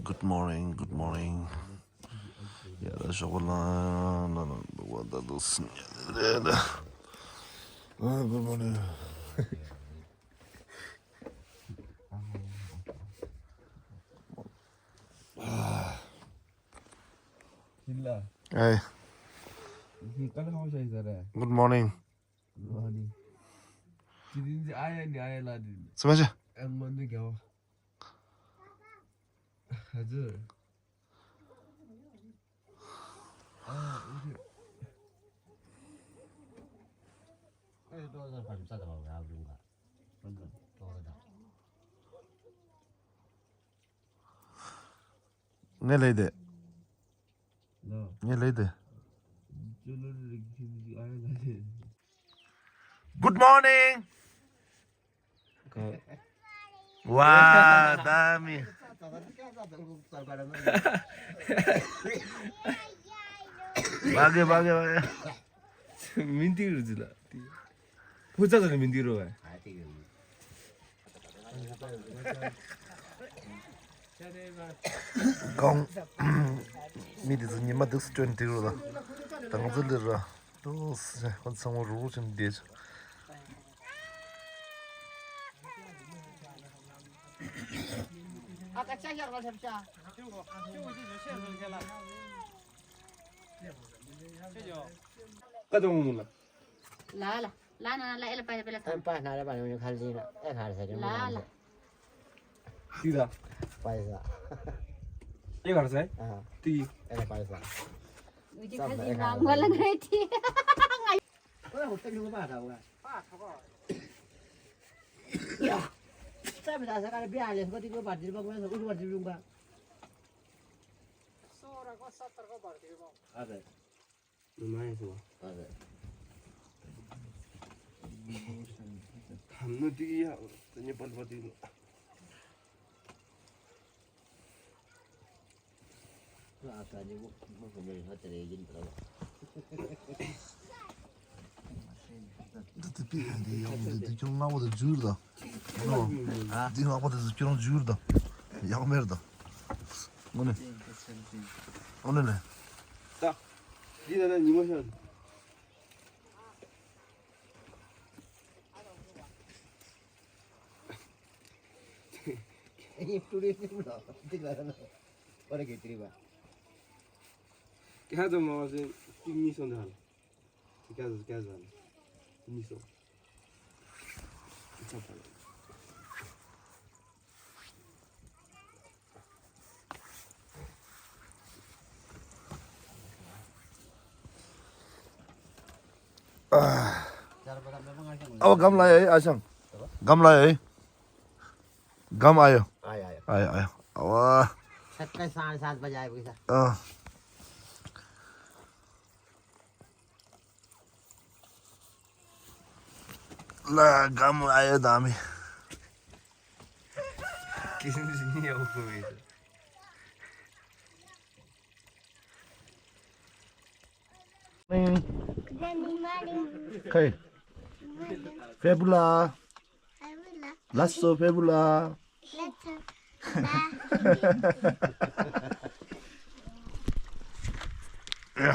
Good morning, good morning. Ja, dat is al wat dat is. Good morning. Hey. Good morning. Semuanya. Ne leydi? Ne leydi? Good morning. Wah, dami. Bage. 민디로 주라. 호자들 민디로 해. Kong midi zi nima dik 20 euro da. Tang zi lira. Dos kon sango ru chen dej. 까정물라. ला एला पाए बेला हम pass ना रे बारे में खाली ना एक हार से ला तीदा. पैसा ये घर से? हां ती. ए पैसा मुझे खाली नाम वाला गई थी ओए होटल में बात हुआ सब दा से का बियाह ले को ती को बात दिबा को उस बात दिबा 16 को 17 को बात दिबा अरे 누나의 좋아. अरे 담는 뛰기야. तने बलबदी. तो आता नहीं वो मेरे हाथ रे जिन पर Dat is die jongen nou wat het zuur da. No. Die nou wat het jongen zuur da. Ja, meer da. Mone. Onene. 딱. 니는 이모션. ये टूरिस्ट बुला दिखला ना और कितनी बार क्या तो मासे मिशन डाल. क्या जान. मिशन. अच्छा पाले. Awak gam lah ya, Asang. Gam lah ya. Gam ayo. Ayo. Awak. 7:30 बजे आए पैसा Lah, gam ayo dami. किसने वो कोई. Okay. Febula. Lasso Febula. Ja.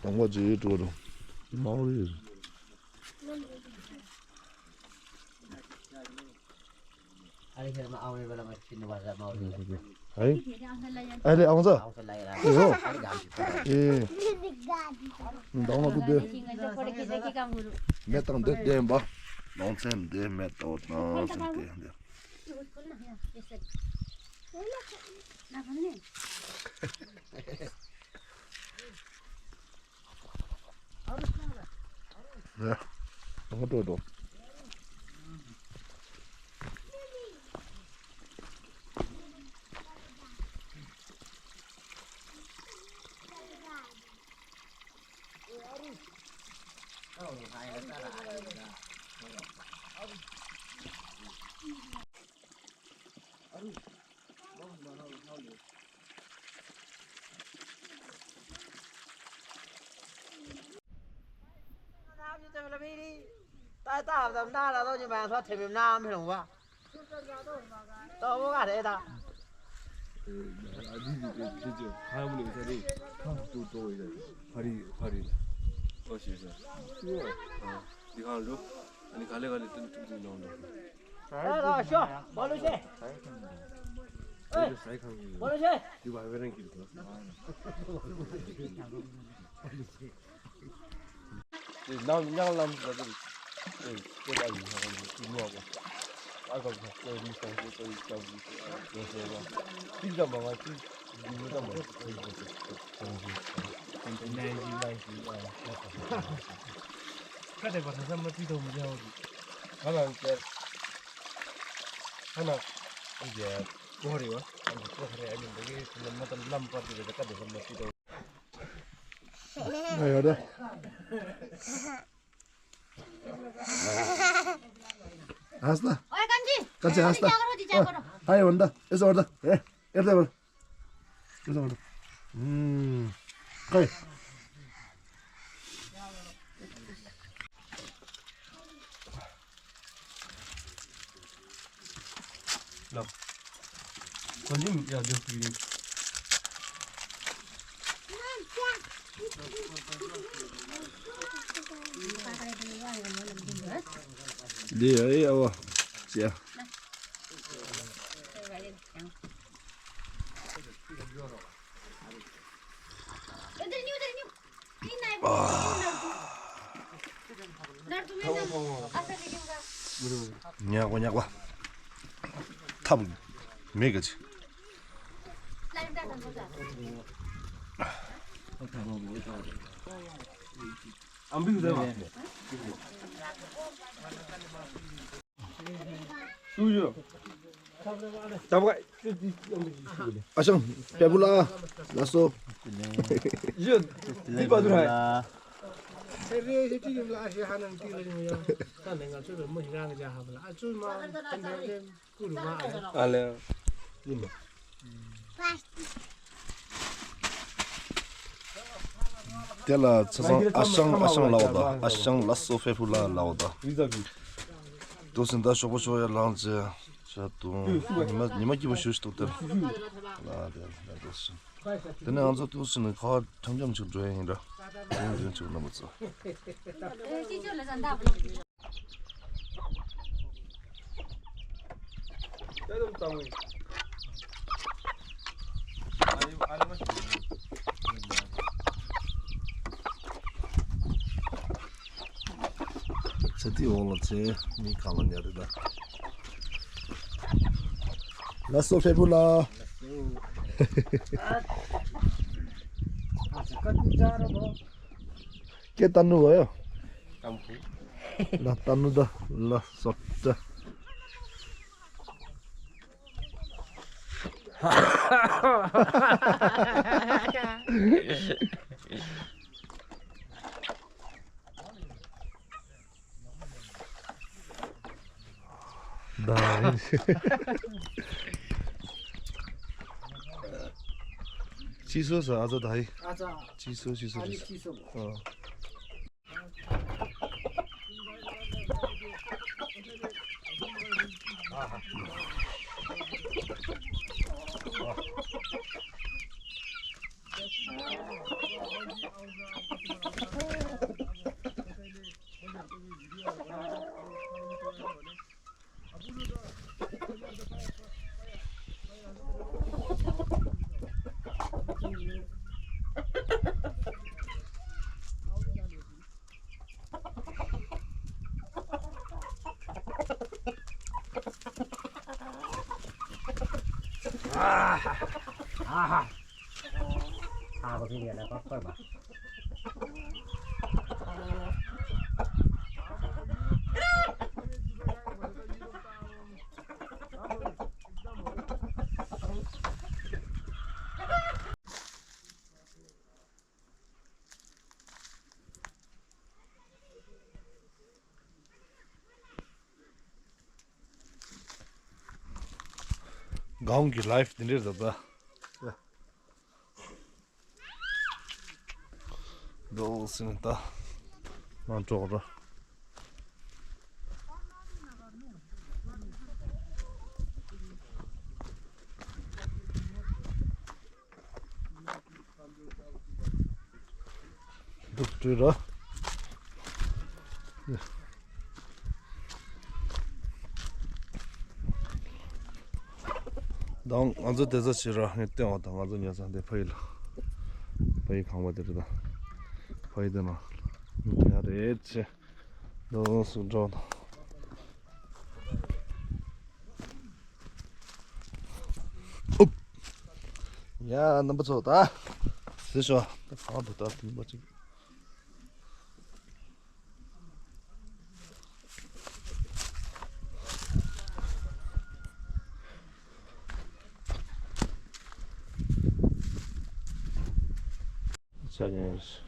Dan wat je door. Mooi is. अरे फिर मैं आने वाला मैं किन्ने बार मैं आने Hey. Hey, aan zo. से लाएगा Yo. अरे गाड़ी Eh. Dan wat doe. थोड़े किसी की काम करो Met dan dit ding ba. Dan zijn de met dat nou zijn de. ना भन्ने Ja. Dan wat doe. ta ta làm na là thôi nhưng mà thoát thì miền Nam hay không quá tôi có cả thế ta 진짜 하야문에 의사리 또 이제 파리 어시죠. 이 가을로 아니 갈래 좀 나온다. 아, 쉬어. 뭘로 해? 사이칸 뭘로 해? 이거 왜는 길고. 남 나들 제가 이거 누구하고 아까 그 미스터 그 있다고 진짜 많아 진짜 많아 그때 봐서 한번 뛰도 못 하고. 하나 이제 고리와 고리 아니면 되게 좀 람파티를 갖다 한번 뛰도 Ayo dah. Hasta. Oi, Kanji. Kanji, hasta. Di jago. Ayo onda. Eso onda. Erde var. Eso onda. Kay. 라. 건짐 야 저기 Dia ai awa. Sia. Udah ni. Ini naik. Dar tu memang asal dia juga. Nyakwa. 탑 매거지. Lain dah kan bosan. 안 비도 돼. 수주. 잡아가. 아성 배불러. 났어. 이제 이봐두라. 세리에 지금 아시 하는 길이면 딱 내가 저를 뭐 이랑 자 하면 아주만 근데 그루마 알래. 이모. Tela asang lauda. Asang lasso fepula lauda. 위자비. 도슨 다 쇼보쇼야 랑제. 자또 니마 기보 쇼스토터. 나데 나도스. 근데 안서 도스는 가 점점 줄줘야니라. 지금 지금 넘었어. Sijur lah sanda. 좀 땅이. 아니 맛이. 저디 올라지 니 가면 야르다. 라sso fepula. Que tanu ayo. 깜푸. La tanuda la sotta. 나 취소서 아저 다이 아자 취소 아니 기소. có cái gì là có phải mà गाँव की life दिन रहता दो सिनता मान चोरा 독주라. 당 아주 대서치라 했대 왔다 아주 녀석한테 파일 파일 강화되다 파이드나 야래치 너무 수저다 야 너무 좋다 쓰셔 아도 다 뭐지 Yes.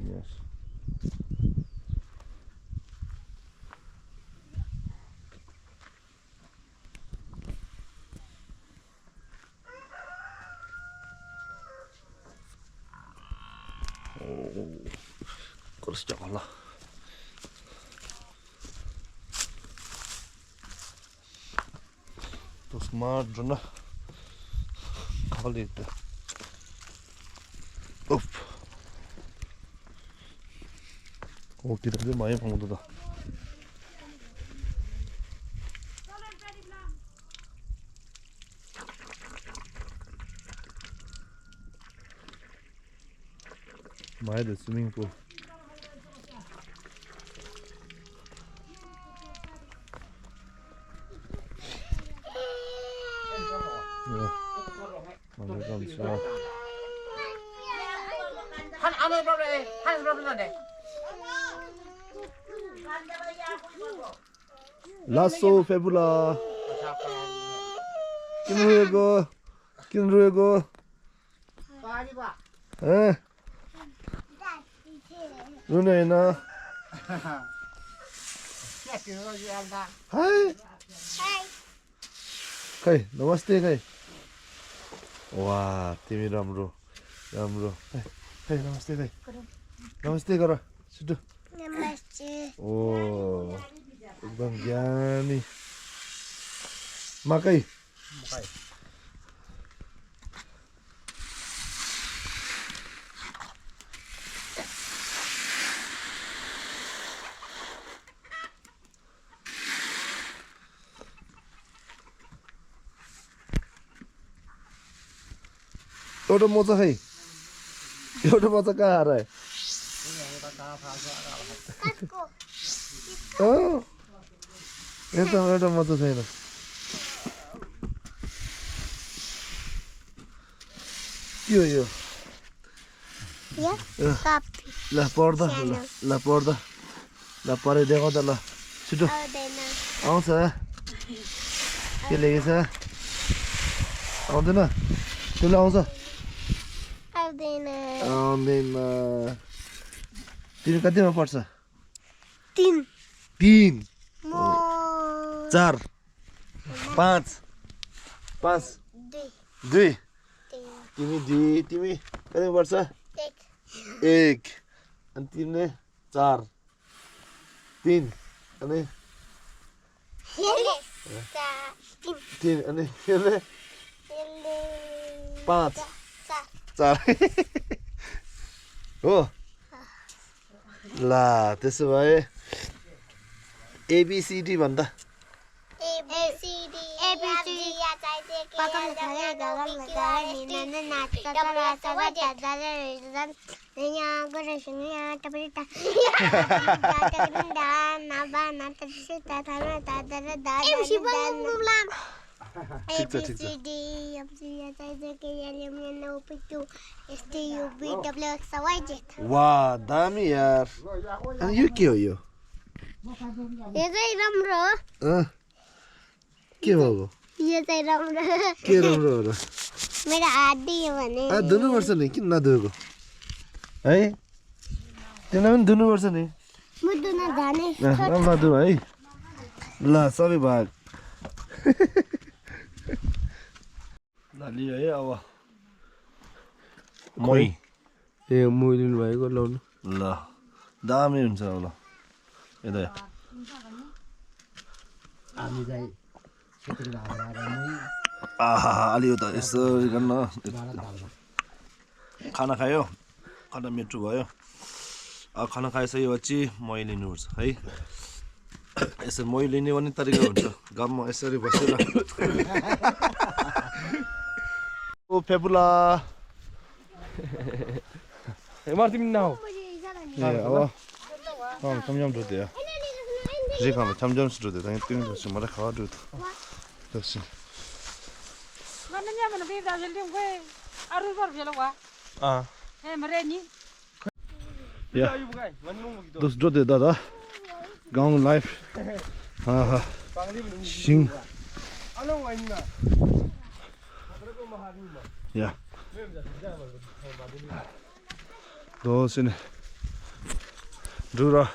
Yes. Oh, kurus jangan lah. Terus marjana kali itu. Up. Oh, kita tu main pun tu dah. Main the swimming pool. Yeah. Mana kan sih? 한 안에 밥에 한 밥에 Lasso febula. Kinruego. 빨리 봐. Eh. Lunena. Hai. Kai, namaste kai. Wah, timi ramro. Hey, namaste kai. Namaste kara. Situ. Namaste. Oh. एकदम ज्ञानी मकै एउटा मोजा खै एउटा मोजा कहाँ हरायो एउटा मोजा छैन के हो यो ल पढ्दा ल पढ्दा ल पढे देखाउँदा ल छिटो आउँछ के लेखेछ आउँदैन तिमीलाई आउँछ आउँदैन तिमी कतिमा पढ्छ 3 4 5 2 तिमी कतिमा पढ्छ 1 अनि तिमीले 4 3 अनि 3 अनि तिमीले 5 4 हो ल त्यसो भए ABCD भन्दा वाह दामी यार अनि यो के हो यो यो चाहिँ राम्रो हो के भयो यो चाहिँ राम्रो के राम्रो हो र मेरो हात दियो भने धुनुपर्छ नि किन नधुएको है तिमीलाई पनि धुनुपर्छ नि म धुन जाने नधु है ल सबै भाग ल लियो है अब मै ए मै लिनु भएको लाउनु ल दामी हुन्छ अब ल यता हामी चाहिँ सेटिङ गरेर आहा अलि त यसो गर्न खाना खायो खाना मिठो भयो खाना खाइसकेपछि मही लिनुपर्छ है यसरी मही लिने पनि तरिका हुन्छ गाउँमा यसरी बसेर ओ fabula Martin now. 참돔 줘도요 지금 참돔 줘도 당연히 뜨는 거 뭐라 가도 됐어 Mana nya mana bi da jelim ko aru bar phelo wa e mare ni 야 dos 줘도 다다 gang life 하하 싱 Ano wa inna. 야 도스네 두라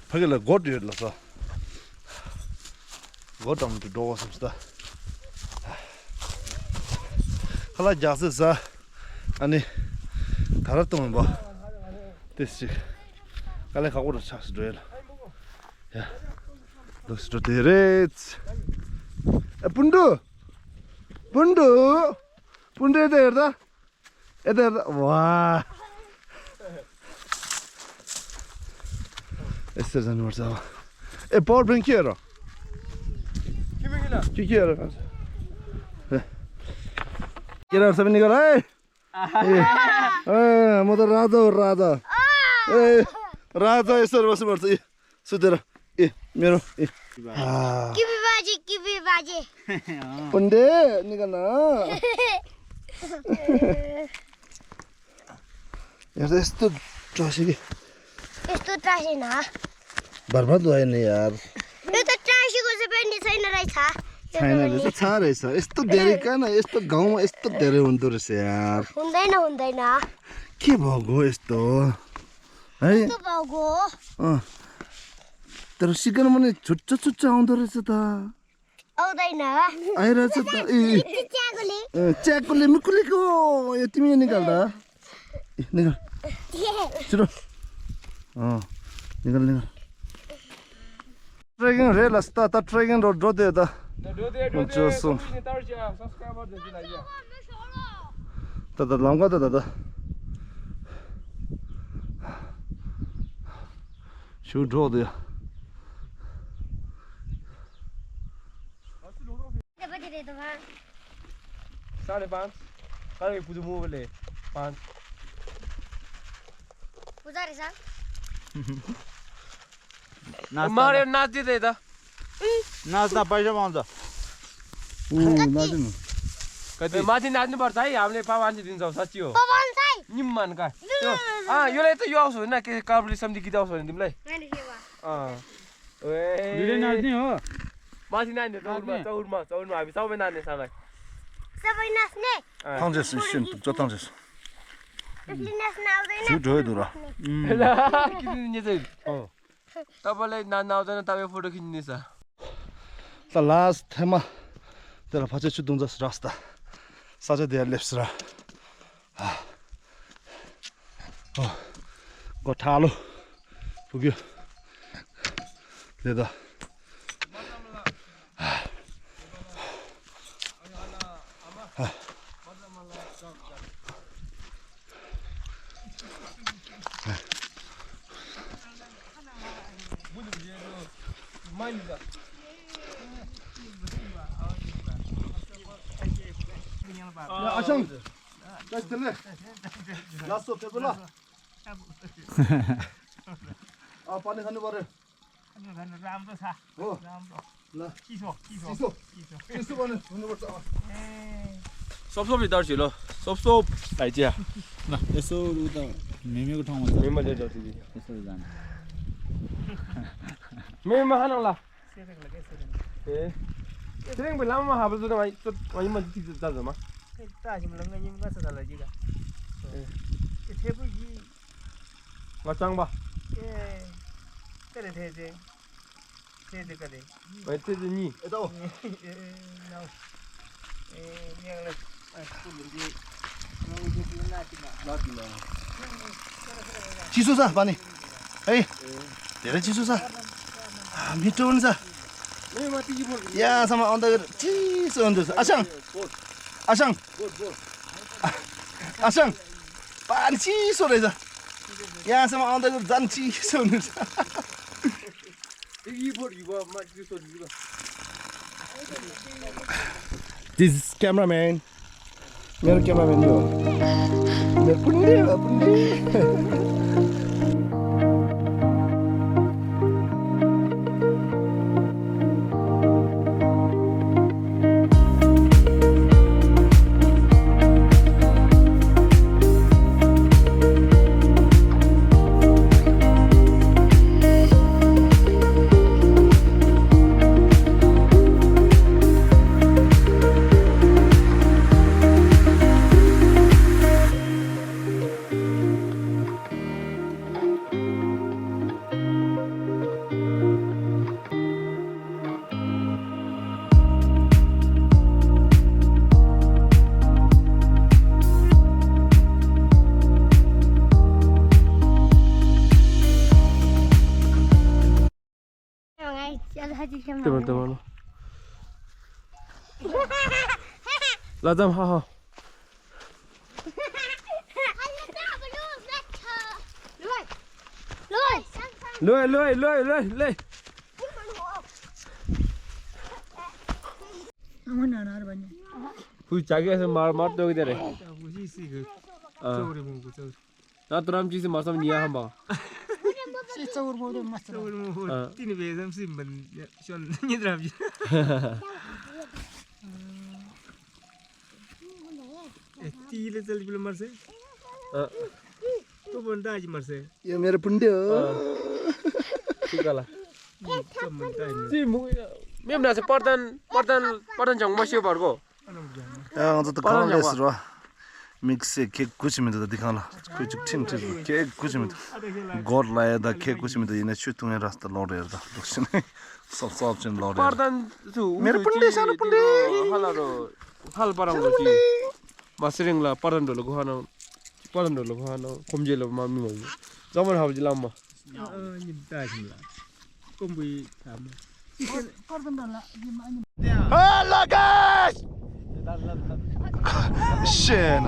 파길라 고드였어 고담도 도왔습니다 할라 자스사 아니 달았던 봐 됐지 갈래 가고로 차스 줘야 야 너스도 데레츠 분두 에데르다 와 Este zijn we zo. Paul, breng je er. Kijk hier. Kijk er, zijn we niet gaan. Hey, moeder Rada. Hey, Rada is er, was er maar. Suder. Mero. Kibi baji. Punde, niet gaan. Ja, dat is toch trashy. यस्तो ट्रासी न बर्बाद भयो नि यार यो त ट्रासीको चाहिँ पनि छैन रहेछ छैन रहेछ छ रहेछ यस्तो धेरै कहाँ यस्तो गाउँमा यस्तो धेरै हुँदो रहेछ यार हुँदैन के भएको यस्तो है यस्तो भएको तर सिकन पनि छुच्चा आउँदो रहेछ त आउँदैन आइरहेछ त च्याकोले मुकुलेको यो तिमी निकाल्दा निकाल छिटो निकाल ट्रेकिङ रेल अस्ता त ट्रेकिङ रोड रोदे त दादा लाउँगा त दादा shoot रोदे साढे 5 कहिले पुजु मोबले 5 पूजा रहेछ मारे नाच्दै त नाच्दा पैसा पाउँछ नाच्नु कति माथि नाच्नु पर्छ है हामीले पावान्सी दिन्छौ साच्चि हो पवन चाहिँ निम्मान का योलाई त यो आउँछ हैन के काबुली सम्धि गीत आउँछ भने तिमीलाई भिडियो नाच्ने हो माथि नाच्ने चौरमा हामी सबै नाच्ने सालाई सबै नाच्ने 탕제스 신 탕제스 त्यसले नाच्न आउँदैन shoot रोय दुरा किन्ने चाहिँ तपाईलाई नाच्न आउँदैन तपाईँ फोटो खिच्ने छ त लास्ट थेमा तेरा फाचे छु दुंजस रास्ता साझा देयर लेफ्ट रा गोठालो पुग्यो लेदा 야 아상 다시 들래 라스트 페블라 아 पानी खानु पर्यो राम्रो छ हो राम्रो ल चिसो चिसो भने हुनुपर्छ सबसबै दर्सी ल सबसब भाइजिया ल यसो उता मेमेको ठाउँमा छ मेमा ल्याइ दर्सी यसो जानु मेमा खान होला ए Sering bilang mah habis itu mai mah di dalam mah. Kita sih bilang ngajim nggak salah juga. Itu pun ji. Macam bah. Kere teh. Teh kere. Itu ni. Itu. Now. Yang le. Kulun di. चिसो छ पानी है धेरै चिसो छ मिठो हुन्छ यहाँसम्म आउँदा चिसो हुन्छ आसाङ पानी चिसो रहेछ यहाँसम्म आउँदा जान्छ सुन्नु This is cameraman. मेरो cameraman यो मेरो पुण्डे Teman-teman. Lazam ha ha. Lôi. Hui chagi ase mar dogi dere. Na turam chi se masam niya hamba. Cawur mo de mas. Cawur mo. Tini bezam sim ban shon ni dram ji. Ti le chal bil mar se. To banda ji mar se. यो मेरो पुण्डे हो Tikala. Si mu mem na se पर्दन जंग मसियो भरको. यहाँ त कलेस र mix cake कुछ में तो दिखाला कुछ ठीक केक कुछ में गॉड लाया दा केक कुछ में तो ये नेचु तूने रास्ता लौट रहा था दोस्तों सब चीज लौट रहा पर्दन सु मेरो पुण्डे सानो पुण्डे हलारो हल पराउनु ची बसरिङला पर्दन ढोलो खाना खोमजेलो मामी मो जमन how जिलाम Ni da ji la. Kombi tam. Hello guys Shen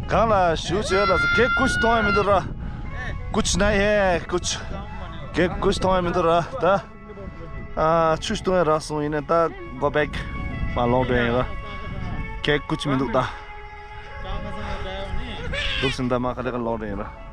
Kala shoot ya cake कुछ तो है मित्र कुछ नहीं है कुछ केक कुछ तो है मित्र ता चुस तो है रासो इने ता go back मालो बेगा केक कुछ मित्र ता दोस्तों ता मा कले का लॉर्ड है